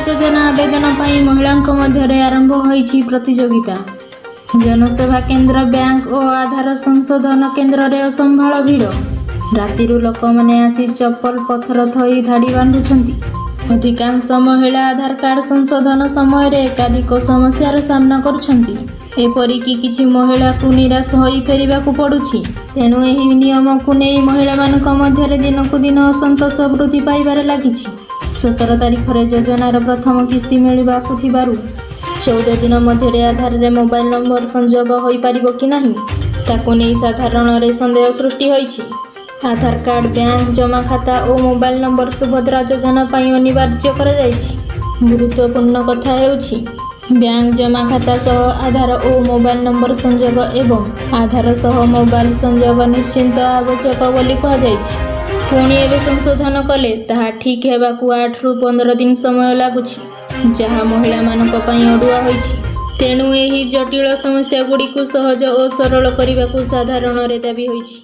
ଯୋଜନା ଆବେଦନ ପାଇଁ ମହିଳାଙ୍କ ମଧ୍ୟରେ ଆରମ୍ଭ ହୋଇଛି ପ୍ରତିଯୋଗିତା। ଜନସେବା କେନ୍ଦ୍ର, ବ୍ୟାଙ୍କ ଓ ଆଧାର ସଂଶୋଧନ କେନ୍ଦ୍ରରେ ଅସମ୍ଭାଳ ଭିଡ଼। ରାତିରୁ ଲୋକମାନେ ଆସି ଚପଲ, ପଥର ଥୋଇ ଧାଡ଼ି ବାନ୍ଧୁଛନ୍ତି। ଅଧିକାଂଶ ମହିଳା ଆଧାର କାର୍ଡ ସଂଶୋଧନ ସମୟରେ ଏକାଧିକ ସମସ୍ୟାର ସାମ୍ନା କରୁଛନ୍ତି। ଏପରିକି କିଛି ମହିଳାକୁ ନିରାଶ ହୋଇ ଫେରିବାକୁ ପଡୁଛି। ତେଣୁ ଏହି ନିୟମକୁ ନେଇ ମହିଳାମାନଙ୍କ ମଧ୍ୟରେ ଦିନକୁ ଦିନ ଅସନ୍ତୋଷ ବୃଦ୍ଧି ପାଇବାରେ ଲାଗିଛି। 17 ତାରିଖରେ ଯୋଜନାର ପ୍ରଥମ କିସ୍ତି ମିଳିବାକୁ ଥିବାରୁ 14 ଦିନ ମଧ୍ୟରେ ଆଧାରରେ ମୋବାଇଲ ନମ୍ବର ସଂଯୋଗ ହୋଇପାରିବ କି ନାହିଁ, ତାକୁ ନେଇ ସାଧାରଣରେ ସନ୍ଦେହ ସୃଷ୍ଟି ହୋଇଛି। ଆଧାର କାର୍ଡ, ବ୍ୟାଙ୍କ ଜମା ଖାତା ଓ ମୋବାଇଲ ନମ୍ବର ସୁଭଦ୍ରା ଯୋଜନା ପାଇଁ ଅନିବାର୍ଯ୍ୟ କରାଯାଇଛି। ଗୁରୁତ୍ୱପୂର୍ଣ୍ଣ କଥା ହେଉଛି, ବ୍ୟାଙ୍କ ଜମା ଖାତା ସହ ଆଧାର ଓ ମୋବାଇଲ ନମ୍ବର ସଂଯୋଗ ଏବଂ ଆଧାର ସହ ମୋବାଇଲ ସଂଯୋଗ ନିଶ୍ଚିତ ଆବଶ୍ୟକ ବୋଲି କୁହାଯାଇଛି। ପୁଣି ଏବେ ସଂଶୋଧନ କଲେ ତାହା ଠିକ୍ ହେବାକୁ 8ରୁ 15 ଦିନ ସମୟ ଲାଗୁଛି, ଯାହା ମହିଳାମାନଙ୍କ ପାଇଁ ଅଡୁଆ ହୋଇଛି। ତେଣୁ ଏହି ଜଟିଳ ସମସ୍ୟାଗୁଡ଼ିକୁ ସହଜ ଓ ସରଳ କରିବାକୁ ସାଧାରଣରେ ଦାବି ହୋଇଛି।